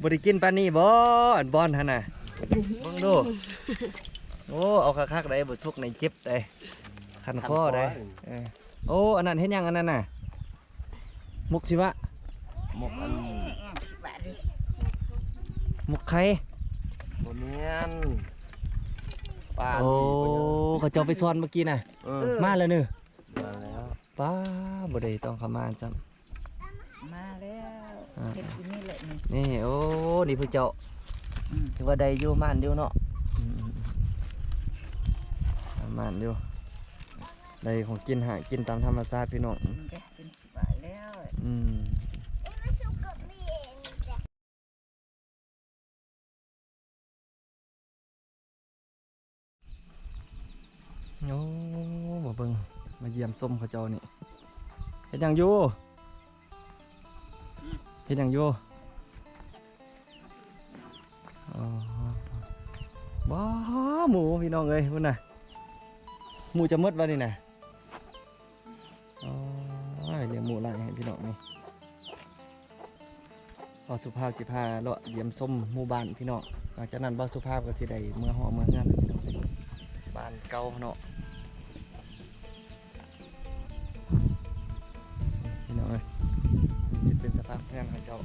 ບໍ່ໄດ້ກິນປານນີ້ບໍ່? ອັນບອນຫັ້ນນະ ເບິ່ງດູ. ໂອ້ ເອົາຄັກໆໄດ໋ ບໍ່ສຸກໃນເຈັບໄດ໋ ຄັນຄໍໄດ໋. ຄັນຄໍ ເອີ ໂອ້ ອັນນັ້ນເຮັດຫຍັງອັນນັ້ນນະ? ໝົກຊິວະ ໝົກອັນ ໝົກໄຂ່ ບໍ່ແມ່ນ ປາ. ໂອ້ ນີ້ ເຂົາເຈົ້າໄປຊ່ອນເມື່ອກີ້ນະ. ເອີ ເອີ ມາແລ້ວເນີ ມາແລ້ວ. ປ້າ ບໍ່ໄດ້ຕ້ອງເຂົ້າມາຊ້ຳ. ມາແລ້ວ ອ່າ ເຮັດຢູ່ນີ້ແຫຼະນີ້. ນີ້ ໂອ້ ນີ້ຜູ້ເຈົ້າ ອືມ ຖືວ່າໄດ້ຢູ່ ໝານຢູ່ເນາະ. ອືມ ໝານຢູ່ ໄດ້ຂອງກິນ ຫາກິນຕາມທຳມະຊາດພີ່ນ້ອງ. ກິນໄປ ກິນສະບາຍແລ້ວ. ອືມ. ໂອ້ ມາເບິ່ງ ມາຢ້ຽມຊົມເຂົາເຈົ້ານີ້ ເຮັດຫຍັງຢູ່? ເຮັດຫຍັງຢູ່? ອໍ ວ້າ ໝູພີ່ນ້ອງເອີຍ ພຸ້ນນະ ໝູຈະໝົດບໍ່ນີ້ນະ? ອໍ ລ້ຽງໝູຫຼາຍແຮງພີ່ນ້ອງນີ້. ບ່າວສຸພາບຊິພາເລາະຢ້ຽມຊົມໝູ່ບ້ານພີ່ນ້ອງ. ຫຼັງຈາກນັ້ນບ່າວສຸພາບກໍຊິໄດ້ເມືອຫໍເມືອເຮືອນພີ່ນ້ອງ. ບ້ານເກົ່າເນາະ ພີ່ນ້ອງເອີຍ. ນີ້ຊິເປັນສະພາບເຮືອນເຂົາເຈົ້າ.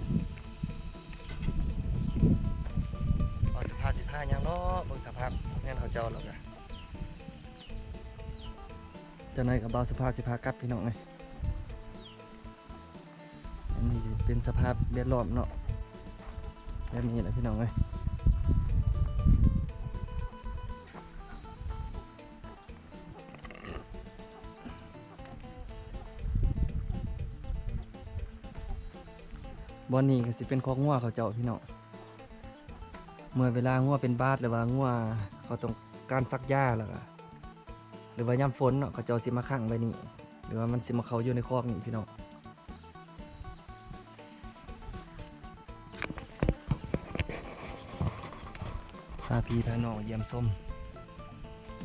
ບ່າວສຸພາບຊິພາຍ່າງເລາະເບິ່ງສະພາບເຮືອນເຂົາເຈົ້າ ແລ້ວກະ ຈັກໜ້ອຍກໍບ່າວສຸພາບຊິພາກັບພີ່ນ້ອງເອີຍ. ອັນນີ້ເປັນສະພາບແວດລ້ອມເນາະ ແບບນີ້ແຫຼະພີ່ນ້ອງເອີຍ. ບ່ອນນີ້ກໍຊິເປັນຄອກງົວເຂົາເຈົ້າພີ່ນ້ອງ. ເມື່ອເວລາງົວເປັນບາດ ຫຼືວ່າງົວເຂົາຕ້ອງການສັກຢາ ແລ້ວກະ ຫຼືວ່າຍາມຝົນເນາະ ເຂົາເຈົ້າຊິມາຂັງໄວ້ນີ້ ຫຼືວ່າມັນຊິມາເຂົ້າຢູ່ໃນຄອກນີ້ພີ່ນ້ອງ. ພາພີ່ພານ້ອງຢ້ຽມຊົມ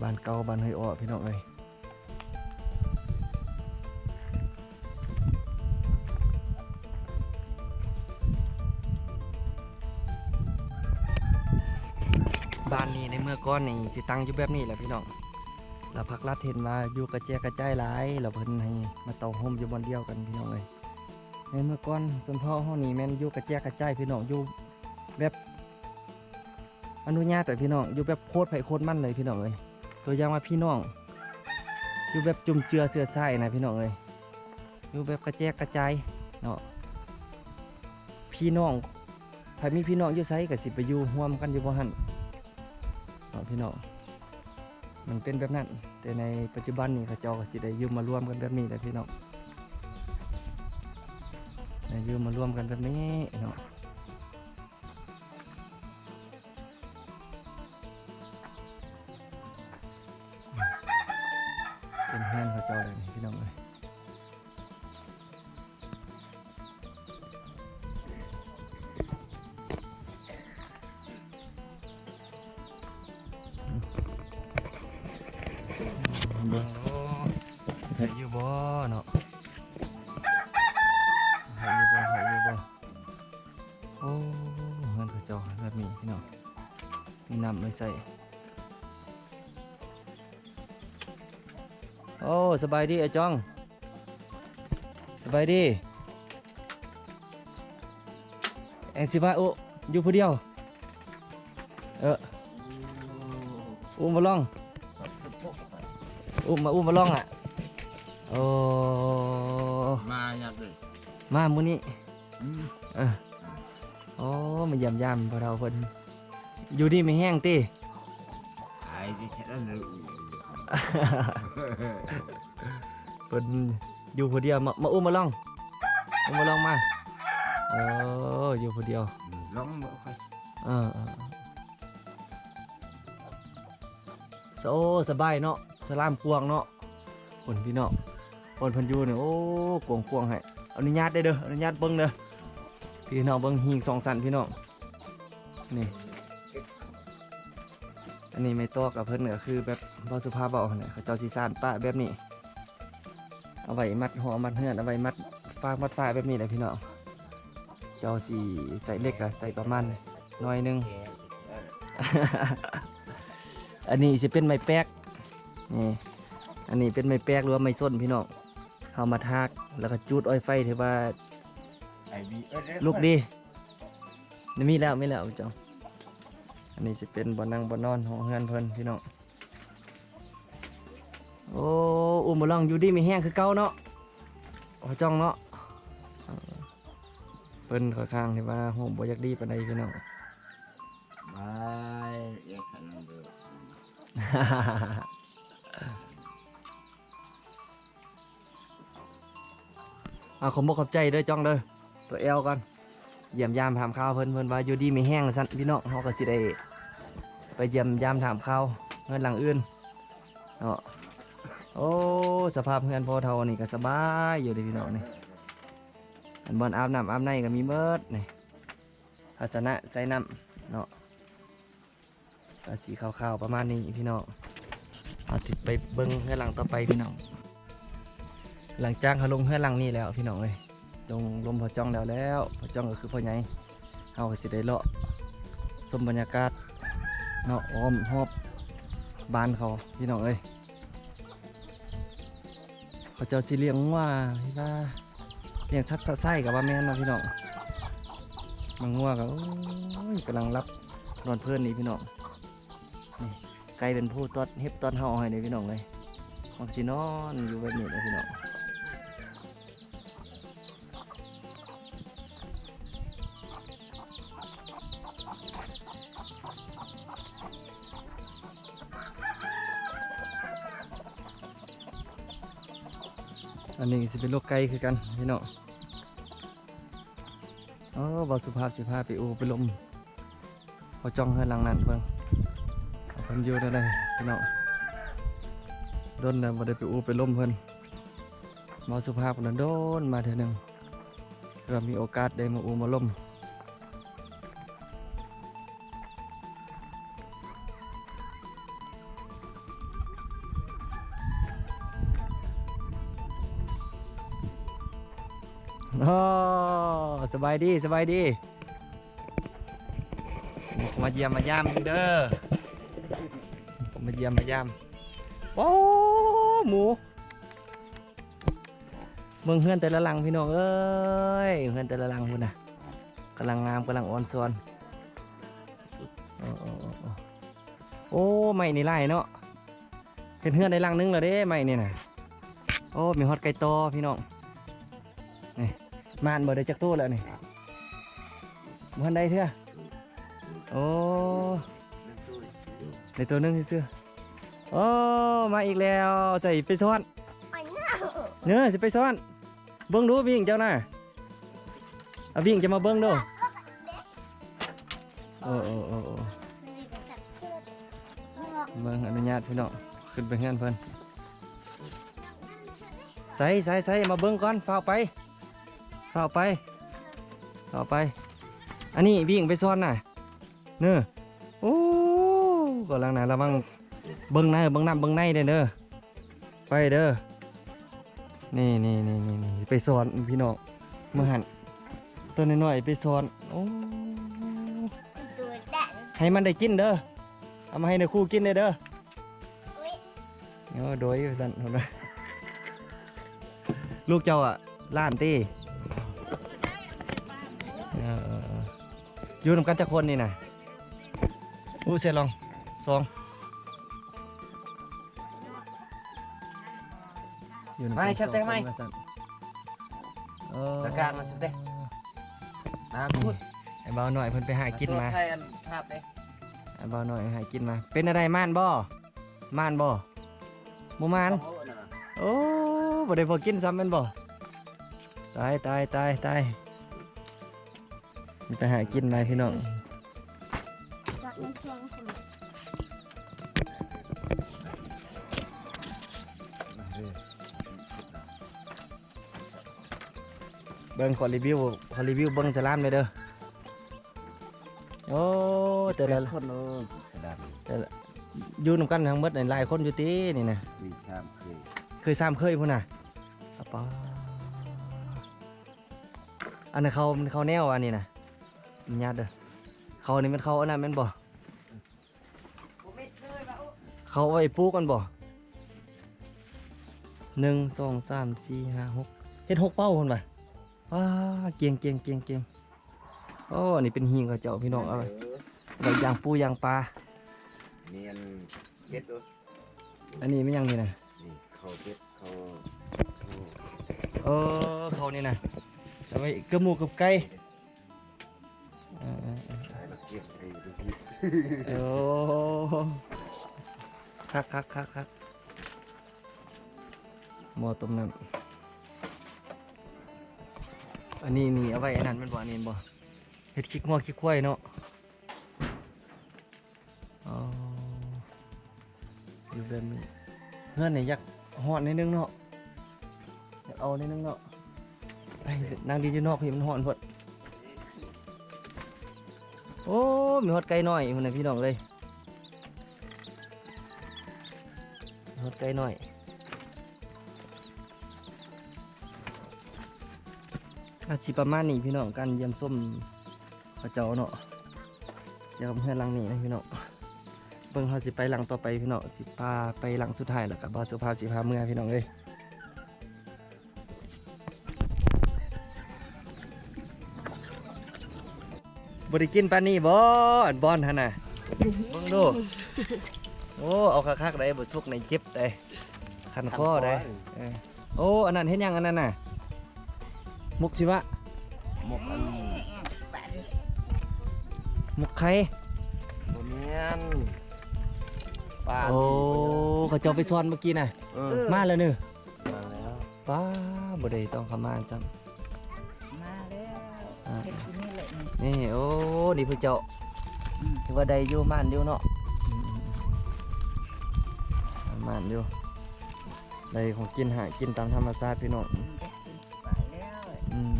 ບ້ານເກົ່າ ບ້ານຫ້ວຍເອາະພີ່ນ້ອງເອີຍ. ບ້ານນີ້ໃນເມື່ອກ່ອນນີ້ຊິຕັ້ງຢູ່ແບບນີ້ແຫຼະພີ່ນ້ອງ. ແລ້ວພັກລັດເຫັນວ່າຢູ່ກະແຈກະຈາຍຫຼາຍ ແລ້ວເພິ່ນໃຫ້ມາເຕົ້າໂຮມຢູ່ບ່ອນດຽວກັນພີ່ນ້ອງເອີຍ. ໃນເມື່ອກ່ອນຊົນເຜົ່າເຮົານີ້ແມ່ນຢູ່ກະແຈກະຈາຍພີ່ນ້ອງ ຢູ່ແບບ ອະນຸຍາດໃຫ້ພີ່ນ້ອງ ຢູ່ແບບໂຄດໃຜໂຄດມັນເລີຍພີ່ນ້ອງເອີຍ. ຕົວຢ່າງວ່າພີ່ນ້ອງ ຢູ່ແບບຈຸ້ມເຈືອເຊື້ອສາຍນະພີ່ນ້ອງເອີຍ ຢູ່ແບບກະແຈກກະຈາຍເນາະ. ພີ່ນ້ອງ ໃຜມີພີ່ນ້ອງຢູ່ໃສກໍຊິໄປຢູ່ຮ່ວມກັນຢູ່ບ່ອນຫັ້ນເນາະພີ່ນ້ອງ. ມັນເປັນແບບນັ້ນ ແຕ່ໃນປັດຈຸບັນນີ້ເຂົາເຈົ້າກໍຊິໄດ້ຢູ່ມາລວມກັນແບບນີ້ແຫຼະພີ່ນ້ອງ ໄດ້ຢູ່ມາລວມກັນແບບນີ້ເນາະ. ເປັນເຮືອນເຂົາເຈົ້າແຫຼະພີ່ນ້ອງເອີຍ. ເບິ່ງ ໂອ້ ໄດ້ຢູ່ບໍ່ເນາະ? ໄດ້ຢູ່ບໍ່? ໄດ້ຢູ່ບໍ່? ໂອ້ ເຮືອນເຂົາເຈົ້າແບບນີ້ພີ່ນ້ອງ ມີນ້ຳໄວ້ໃຊ້. ໂອ້ ສະບາຍດີອ້າຍຈອງ ສະບາຍດີ. ແອງຊິມາອຸ ຢູ່ຜູ້ດຽວ ເອີ ອຸມາລອງ ອຸມ ມາອຸມາລອງອະ. ໂອ້ ມາຍາມເລີຍ ມາມື້ນີ້. ອືມ ເອີ ໂອ້ ມາຢ້ຽມຢາມພໍ່ເຖົ້າເພິ່ນ ຢູ່ດີມີແຮງຕິ? ເພິ່ນຢູ່ຜູ້ດຽວ ມາ ມາອຸມາລອງ ອຸມາລອງມາ. ໂອ້ ຢູ່ຜູ້ດຽວ ອືມ ລອງເບິ່ງຄ່ອຍ ເອີ ເອີ ໂອ້ ສະບາຍເນາະ ສະຫຼາມກວ້າງເນາະ. ພຸ້ນພີ່ນ້ອງ ບ່ອນເພິ່ນຢູ່ນີ້ ໂອ້ ກວ້າງໆ ໃຫ້ອະນຸຍາດໄດ້ເດີ ອະນຸຍາດເບິ່ງເດີ ພີ່ນ້ອງເບິ່ງ ຫີງສອງຊັ້ນພີ່ນ້ອງ. ນີ້ ອັນນີ້ແມ່ຕອກກັບເພິ່ນ ກໍຄືແບບເວົ້າສຸພາບເວົ້າຫັ້ນແຫຼະ ເຂົາເຈົ້າຊິສ້ານປະແບບນີ້ ເອົາໄວ້ມັດຫໍມັດເຮືອນ ເອົາໄວ້ມັດຟາກມັດຝາແບບນີ້ແຫຼະພີ່ນ້ອງ. ເຈົ້າຊິໃສ່ເຫຼັກກະໃສ່ປະມານໜ້ອຍໜຶ່ງ. ອັນນີ້ຊິເປັນໄມ້ແປກ ນີ້ ອັນນີ້ເປັນໄມ້ແປກ ຫຼືວ່າໄມ້ສົ້ນພີ່ນ້ອງ. ເຮົາມາຖາກ ແລ້ວກໍຈູດອ້ອຍໄຟ ຖືວ່າລຸກດີ. ນີ້ມີແລ້ວ ມີແລ້ວເຈົ້າ. ອັນນີ້ຊິເປັນບ່ອນນັ່ງບ່ອນນອນຂອງເຮືອນເພິ່ນພີ່ນ້ອງ. ໂອ້ ອຸ້ມບໍ່ລອງຢູ່ດີມີແຮງຄືເກົ່າເນາະ ພໍ່ຈ່ອງເນາະ. ເພິ່ນຂ້ອນຂ້າງທີ່ວ່າຮູບບໍ່ຢາກດີປານໃດພີ່ນ້ອງ. ບາຍ ເອກະນັນເດີ. ອາ ຂອບອົກຂອບໃຈເດີຈ້ອງເດີ ຕົວແອວກ່ອນ. ຢ້ຽມຢາມຖາມຂ່າວເພິ່ນ ເພິ່ນວ່າຢູ່ດີມີແຮງວ່າຊັ້ນພີ່ນ້ອງ. ເຮົາກໍຊິໄດ້ໄປຢ້ຽມຢາມຖາມຂ່າວເຮືອນຫຼັງອື່ນເນາະ. ໂອ້ ສະພາບເຮືອນພໍ່ເຖົ້ານີ້ກໍສະບາຍຢູ່ເດ້ພີ່ນ້ອງນີ້. ອັນບ່ອນອາບນ້ຳອາບໃນກໍມີໝົດນີ້ ພາຊະນະໃສ່ນ້ຳເນາະ. ກໍຊິຄ່າວໆປະມານນີ້ພີ່ນ້ອງ. ເຮົາຊິໄປເບິ່ງເຮືອນຫຼັງຕໍ່ໄປພີ່ນ້ອງ. ຫຼັງຈາກເຮົາລົງເຮືອນຫຼັງນີ້ແລ້ວພີ່ນ້ອງເອີຍ ລົງລົມພໍ່ຈ້ອງແລ້ວ ແລ້ວພໍ່ຈ້ອງກໍຄືພໍ່ໃຫຍ່ ເຮົາກໍຊິໄດ້ເລາະຊົມບັນຍາກາດເນາະ ອ້ອມຮອບບ້ານເຂົາພີ່ນ້ອງເອີຍ. ເຂົາເຈົ້າຊິລ້ຽງງົວ ທີ່ວ່າລ້ຽງສັດຊະຊາຍກໍວ່າແມ່ນເນາະພີ່ນ້ອງ. ບາງງົວກໍ ໂອ້ຍ ກຳລັງຫຼັບນອນເພີນນີ້ພີ່ນ້ອງ. ນີ້ ໄກ່ເປັນຜູ້ຕອດເຫັບຕອດເຫົ່າໃຫ້ເດ້ພີ່ນ້ອງເອີຍ. ມັນຊິນອນຢູ່ແບບນີ້ແຫຼະພີ່ນ້ອງ. ອັນນີ້ຊິເປັນລົກໄກ່ຄືກັນພີ່ນ້ອງ. ໂອ້ ບ່າວສຸພາບຊິພາໄປອູ່ໄປລົມ ພໍຈ້ອງເຮືອນຫຼັງນັ້ນເບິ່ງ ເພິ່ນຢູ່ແນວໃດພີ່ນ້ອງ. ດົນແລ້ວບໍ່ໄດ້ໄປອູ່ໄປລົມເພິ່ນ. ບ່າວສຸພາບກໍດົນໆມາເທື່ອໜຶ່ງ ເພື່ອມີໂອກາດໄດ້ມາອູ່ມາລົມ. ໂອ້ ສະບາຍດີ ສະບາຍດີ. ມາຢ້ຽມມາຢາມເດີ ມາຢ້ຽມມາຢາມ. ໂອ້ ໝູ ເບິ່ງເຮືອນແຕ່ລະຫຼັງພີ່ນ້ອງເອີຍ ເຮືອນແຕ່ລະຫຼັງພຸ້ນນະ ກຳລັງງາມ ກຳລັງອອນຊອນ. ໂອ້ ໂອ້ ໂອ້ ໂອ້ ໂອ້ ໄມ້ນີ້ຫຼາຍເນາະ. ເຮັດເຮືອນໄດ້ຫຼັງໜຶ່ງແລ້ວເດ້ ໄມ້ນີ້ນະ. ໂອ້ ມີຮອດໄກ່ຕໍ່ພີ່ນ້ອງ. ນີ້ ໝານບໍ່ ໄດ້ຈັກໂຕແລ້ວນີ້? ບໍ່ທັນໄດ້ເທື່ອ. ໂອ້ ໄດ້ໂຕໜຶ່ງຊື່ໆ. ໂອ້ ມາອີກແລ້ວ. ໃສ່ໄປຊ້ອນ ເນີ ຊິໄປຊ້ອນ. ເບິ່ງດູວິ້ງເຈົ້ານະ. ອາ ວິ້ງຈະມາເບິ່ງດູ. ໂອ້ ໂອ້ ໂອ້ ໂອ້ ເບິ່ງ ອະນຸຍາດພີ່ນ້ອງ ຂຶ້ນໄປເຮືອນເພິ່ນ. ໃສ ໃສ ໃສ ມາເບິ່ງກ່ອນ ຟ້າວໄປ ຟ້າວໄປ ຟ້າວໄປ. ອັນນີ້ວິ້ງໄປຊ້ອນນະ ເນີ. ໂອ້ ກຳລັງນະ ລະວັງ ເບິ່ງນະ ເບິ່ງນ້ຳເບິ່ງໃນເດີ ເດີ ໄປເດີ. ນີ້ໆໆໆ ໄປຊ້ອນພີ່ນ້ອງ ມື້ຫັ້ນ ໂຕນ້ອຍໆໄປຊ້ອນ. ໂອ້ ໃຫ້ມັນໄດ້ກິນເດີ ເອົາມາໃຫ້ນາຄູກິນແດ່ເດີ. ໂອ້ ໂດຍ ວ່າຊັ້ນ ລູກເຈົ້າອະ ຫຼານຕິ? ເອີ ເອີ ເອີ. ຢູ່ນຳກັນຈັກຄົນນີ້ນະ? ອູ້ ເສຍລອງ ສອງ ຢູ່ນຳກັນ ມາ ສອງຄົນ ວ່າຊັ້ນ. ເອີ ຕະການມາ ເສຍເຕະ ມາ ນີ້ ພຸດ ໄອ້ບ່າວນ້ອຍເພິ່ນໄປຫາກິນມາ ຖ່າຍອັນພາບເດ້ ໄອ້ບ່າວນ້ອຍຫາກິນມາ. ເປັນແນວໃດ ມ່ານບໍ່? ມ່ານບໍ່? ບໍ່ມ່ານ. ໂອ້ ບໍ່ໄດ້ພໍກິນຊ້ຳແມ່ນບໍ່? ຕາຍ ຕາຍ ຕາຍ ຕາຍ. ມີແຕ່ຫາກິນໄດ້ພີ່ນ້ອງ. ເບິ່ງ ຂໍຣີວິວ ຂໍຣີວິວເບິ່ງສະຫຼາມແດ່ເດີ. ໂອ້ ແຕ່ລະ ແປດຄົນ ໂອ້ ສະຫຼາມ ແຕ່ລະ ຢູ່ນຳກັນທັງໝົດນີ້ຫຼາຍຄົນຢູ່ຕິນີ້ນະ? ມີສາມເຄີຍ ເຄີຍສາມເຄີຍພຸ້ນນະ. ອາ ປາ ອັນນັ້ນເຂົ້າ ມັນເຂົ້າແນວ ອັນນີ້ນະ ອະນຸຍາດເດີ. ເຂົ້ານີ້ແມ່ນເຂົ້າອັນນັ້ນແມ່ນບໍ່? ເຂົ້າໄວ້ປູກມັນບໍ່? ໜຶ່ງ ສອງ ສາມ ສີ່ ຫ້າ ຫົກ ເຮັດຫົກເປົ້າພຸ້ນວ່າ. ວ້າ ເກັ່ງໆໆໆ. ໂອ້ ອັນນີ້ເປັນຫີງເຂົາເຈົ້າ ພີ່ນ້ອງ ເອົາໄວ້ ເອີ ໄວ້ຢ່າງປູຢ່າງປາ. ແມ່ນ ເຮັດເດີ. ອັນນີ້ແມ່ນຫຍັງນີ້ນະ? ນີ້ເຂົ້າເປັດ ເຂົ້າ ເອີ ເຂົ້ານີ້ນະ ເອົາໄວ້ເກືອບໝູເກືອບໄກ່. ເອີໆໆ ໂອ້ ຄັກໆໆໆ ໝໍ້ຕົ້ມນ້ຳ. ອັນນີ້ນີ້ເອົາໄວ້ອັນນັ້ນແມ່ນບໍ່? ອັນນີ້ແມ່ນບໍ່? ເຮັດຂີ້ງົວຂີ້ຄວາຍເນາະ. ອໍ ຢູ່ແບບນີ້ ເຮືອນນີ້ຢາກຮ້ອນໜ້ອຍໜຶ່ງເນາະ ຢາກເອົາໜ້ອຍໜຶ່ງເນາະ. ໄປ ນັ່ງດິນຢູ່ນອກພີ້ ມັນຮ້ອນໂພດ. ໂອ້ ມີຮອດໄກ່ນ້ອຍພຸ້ນນະ ພີ່ນ້ອງເອີຍ ຮອດໄກ່ນ້ອຍ. ອາດຊິປະມານນີ້ ພີ່ນ້ອງ ການຢ້ຽມຊົມເຂົາເຈົ້າເນາະ ກ່ຽວກັບເຮືອນຫຼັງນີ້ນະ ພີ່ນ້ອງ. ເບິ່ງ ເຮົາຊິໄປຫຼັງຕໍ່ໄປ ພີ່ນ້ອງ ຊິພາໄປຫຼັງສຸດທ້າຍ ແລ້ວກໍບ່າວສຸພາບຊິພາເມືອ ພີ່ນ້ອງເອີຍ. ບໍ່ໄດ້ກິນປານນີ້ບໍ່? ອັນບ່ອນຫັ້ນນະ ເບິ່ງດູ. ໂອ້ ເອົາຄັກໆໄດ໋ ບໍ່ສຸກໃນເຈັບໄດ໋ ຄັນຄໍໄດ໋. ເອີ ໂອ້ ອັນນັ້ນເຮັດຫຍັງ ອັນນັ້ນນະ? ໝົກຊິວະ ໝົກອັນ ໝົກໄຂ່ ບໍ່ແມ່ນ ປາ. ໂອ້ ເຂົາເຈົ້າໄປຊ່ອນເມື່ອກີ້ນະ. ເອີ ມາແລ້ວເນີ ມາແລ້ວ. ປ້າ ບໍ່ໄດ້ຕ້ອງເຂົ້າມາຊ້ຳ. ມາແລ້ວ ອ່າ ເຮັດຊິນີ້ແຫຼະນີ້. ນີ້ ໂອ້ ນີ້ຜູ້ເຈົ້າ ອືມ ຖືວ່າໄດ້ຢູ່ ໝານຢູ່ເນາະ. ອືມ ໝານຢູ່ ໄດ້ຂອງກິນຫາກິນຕາມທຳມະຊາດ ພີ່ນ້ອງ. ອືມ ໄດ້ກິນສະບາຍແລ້ວ. ອືມ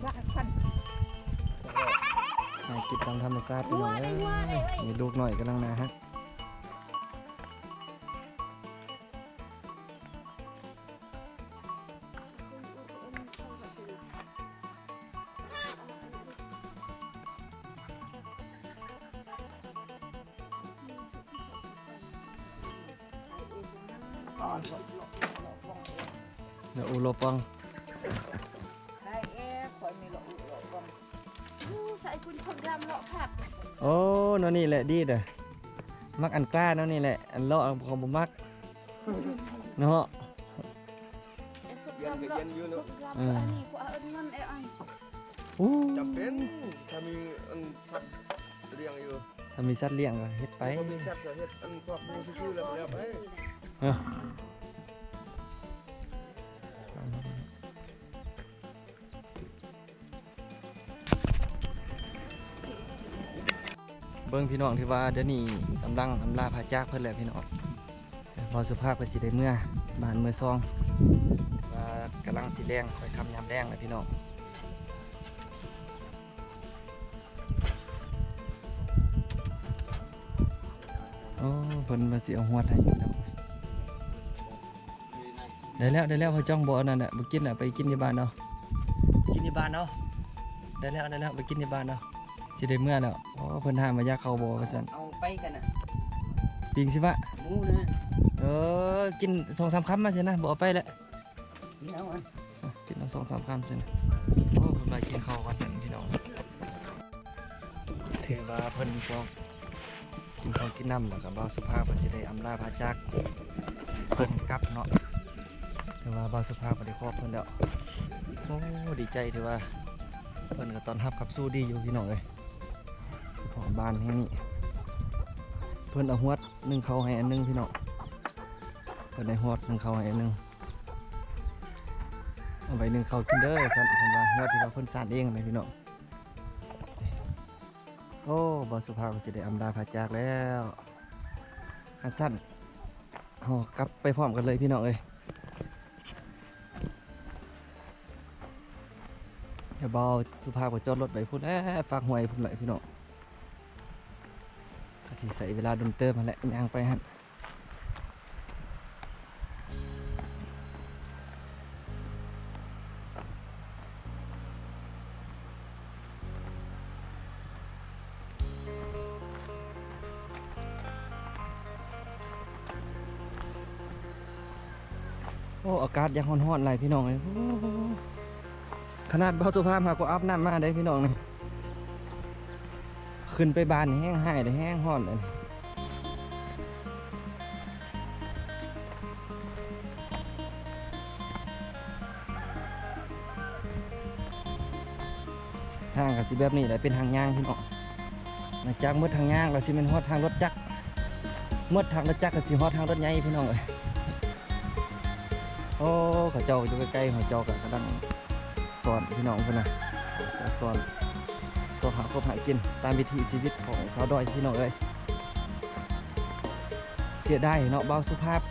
ສະຄັນ ຫາກິນຕາມທຳມະຊາດ ພີ່ນ້ອງເອີຍ. ນີ້ລູກນ້ອຍກຳລັງໜ້າຮັກ. ລະອູລະປອງ ໃສ່ຄຸນຄົນດຳເລາະຜັກ. ໂອ້ ແນວນີ້ແຫຼະດີເດີ້ ມັກອັນກ້າແນວນີ້ແຫຼະ ອັນເລາະຂອງບໍ່ມັກເນາະ. ເຢັນກໍເຢັນຢູ່ເນາະ. ເອີ ອັນນີ້ກໍເອົາເງິນໄອ້ອັນ ໂອ້ ຈຳເປັນ ຖ້າມີອັນສັດລ້ຽງຢູ່ ຖ້າມີສັດລ້ຽງກໍເຮັດໄປ ບໍ່ມີສັດກໍເຮັດອັນຄອກໝູຊື່ໆ ແລ້ວກໍແລ້ວໄປ. ເອີ ເບິ່ງພີ່ນ້ອງ ຖືວ່າດຽວນີ້ກຳລັງອຳລາພາຈາກເພິ່ນແລ້ວພີ່ນ້ອງ. ບ່າວສຸພາບກໍຊິໄດ້ເມືອບ້ານເມືອຊ່ອງ ວ່າກຳລັງຊິແລງ ຄ່ອຍຄ່ຳຍາມແລງແລ້ວພີ່ນ້ອງ. ໂອ້ ເພິ່ນວ່າຊິເອົາຮວດໃຫ້ພີ່ນ້ອງ. ໄດ້ແລ້ວ ໄດ້ແລ້ວ ພໍ່ຈ້ອງບໍ່ອັນນັ້ນແຫຼະ ບໍ່ກິນແຫຼະ ໄປກິນຢູ່ບ້ານເອົາ ໄປກິນຢູ່ບ້ານເອົາ. ໄດ້ແລ້ວ ໄດ້ແລ້ວ ໄປກິນຢູ່ບ້ານເອົາ ຊິໄດ້ເມືອແລ້ວ. ໂອ້ ເພິ່ນຖາມວ່າຢາກເຂົ້າບໍ່ວ່າຊັ້ນ. ເອົາໄປກັນນະ ປີ້ງຊິວະ ໝູນະ. ເອີ ກິນສອງສາມຄຳມາຊີ້ນະ ບໍ່ເອົາໄປແຫຼະ. ກິນເອົາ ກິນເອົາສອງສາມຄຳຊັ້ນ. ໂອ້ ເພິ່ນມາກິນເຂົ້າກ່ອນພີ່ນ້ອງ. ຖືວ່າເພິ່ນກໍກິນເຂົ້າກິນນ້ຳ ແລ້ວກໍບ່າວສຸພາບກໍຊິໄດ້ອຳລາພາຈາກເພິ່ນກັບເນາະ. ຖືວ່າບ່າວສຸພາບກໍໄດ້ຂອບເພິ່ນແລ້ວ. ໂອ້ ດີໃຈ ຖືວ່າເພິ່ນກໍຕ້ອນຮັບຂັບສູ້ດີຢູ່ພີ່ນ້ອງເອີຍ. ເຈົ້າຂອງບ້ານແຫ່ງນີ້ ເພິ່ນເອົາຮວດໜຶ້ງເຂົ້າໃຫ້ອັນໜຶ່ງພີ່ນ້ອງ. ເພິ່ນໄດ້ຮວດໜຶ້ງເຂົ້າໃຫ້ອັນໜຶ່ງ ເອົາໄວ້ໜຶ້ງເຂົ້າກິນເດີ ຊັ້ນເພິ່ນວ່າ ຮວດທີ່ວ່າເພິ່ນສານເອງນະພີ່ນ້ອງ. ໂອ້ ບ່າວສຸພາບກໍຊິໄດ້ອຳລາພາຈາກແລ້ວ. ຄັນຊັ້ນ ເຮົາກັບໄປພ້ອມກັນເລີຍພີ່ນ້ອງເອີຍ. ດຽວບ່າວສຸພາບກໍຈອດລົດໄວ້ພຸ້ນແຫຼະ ຟາກຫ້ວຍພຸ້ນແຫຼະພີ່ນ້ອງ. ກໍຊິ ໃຊ້ເວລາດົນເຕີບຫັ້ນແຫຼະ ຍ່າງໄປຫັ້ນ. ໂອ້ ອາກາດຢາກຮ້ອນໆ ຫຼາຍພີ່ນ້ອງເອີຍ. ໂອ້ ຂະໜາດບ່າວສຸພາບຫາກໍອາບນ້ຳມາໄດ໋ພີ່ນ້ອງນີ້. ຂຶ້ນໄປບ້ານແຮງຮ້າຍເດ້ ແຮງຮ້ອນເດ້. ທາງກໍຊິແບບນີ້ແຫຼະ ເປັນທາງຍ່າງພີ່ນ້ອງ. ຫຼັງຈາກໝົດທາງຍ່າງແລ້ວ ຊິແມ່ນຮອດທາງລົດຈັກ, ໝົດທາງລົດຈັກກໍຊິຮອດທາງລົດໃຫຍ່ພີ່ນ້ອງເອີຍ. ໂອ້ ເຂົາເຈົ້າຢູ່ໃກ້ໆ ເຂົາເຈົ້າກໍກຳລັງສອນພີ່ນ້ອງພຸ້ນນະ, ສອນ ຊອກຫາກົບຫາກິນຕາມວິຖີຊີວິດຂອງຊາວດອຍພີ່ນ້ອງເອີຍ. ເສຍດາຍເນາະ ບ່າວສຸພາບ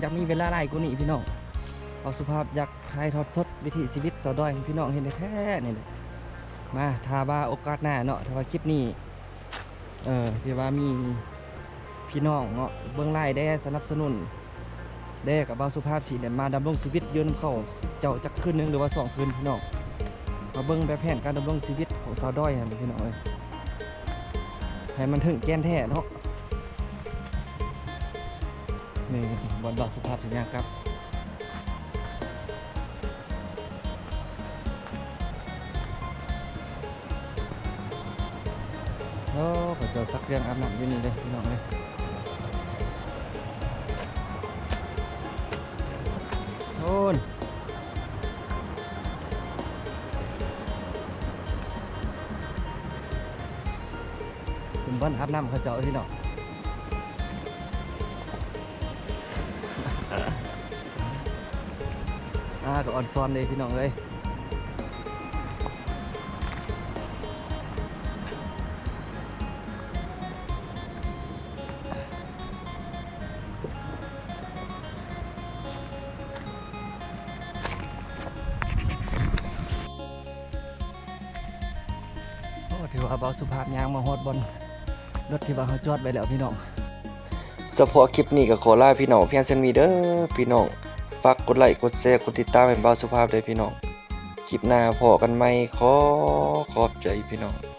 ຢາກມີເວລາຫຼາຍກວ່ານີ້ພີ່ນ້ອງ. ບ່າວສຸພາບຢາກຖ່າຍທອດສົດວິຖີຊີວິດຊາວດອຍໃຫ້ພີ່ນ້ອງເຫັນແທ້ໆ ນີ້ແຫຼະ. ມາ ຖ້າວ່າໂອກາດໜ້າເນາະ ຖ້າວ່າຄລິບນີ້ ເອີ ທີ່ວ່າມີພີ່ນ້ອງເນາະ ເບິ່ງຫຼາຍແດ່ ສະໜັບສະໜູນແດ່ ກໍບ່າວສຸພາບຊິໄດ້ມາດຳລົງຊີວິດຢູ່ນຳເຂົາເຈົ້າຈັກຄືນໜຶ່ງ ຫຼືວ່າສອງຄືນພີ່ນ້ອງ. ມາເບິ່ງແບບແຜນການດຳລົງຊີວິດຂອງຊາວດອຍຫັ້ນພີ່ນ້ອງເອີຍ ໃຫ້ມັນເຖິງແກ່ນແທ້ເນາະ. ນີ້ບ່ອນບ່າວສຸພາບຊິຍ່າງກັບ. ໂອ້ ເຂົາເຈົ້າຊັກເຄື່ອງອາບນ້ຳຢູ່ນີ້ເດ້ພີ່ນ້ອງເອີຍ. ໂອ້ ເປັນບ່ອນອາບນ້ຳເຂົາເຈົ້າພີ່ນ້ອງ. ອ່າ ກໍອອນຊອນເດ້ພີ່ນ້ອງເອີຍ. ໂອ້ ຖືວ່າບ່າວສຸພາບຍ່າງມາຮອດບ່ອນລົດທີ່ວ່າເຮົາຈອດໄວ້ແລ້ວພີ່ນ້ອງ. ສະເພາະຄລິບນີ້ກໍຂໍລາພີ່ນ້ອງພຽງສ່ຳນີ້ເດີພີ່ນ້ອງ. ຝາກກົດໄລ ກົດແຊ ກົດຕິດຕາມໃຫ້ບ່າວສຸພາບເດີພີ່ນ້ອງ. ຄລິບໜ້າພໍ້ກັນໃໝ່. ຂໍຂອບໃຈພີ່ນ້ອງ.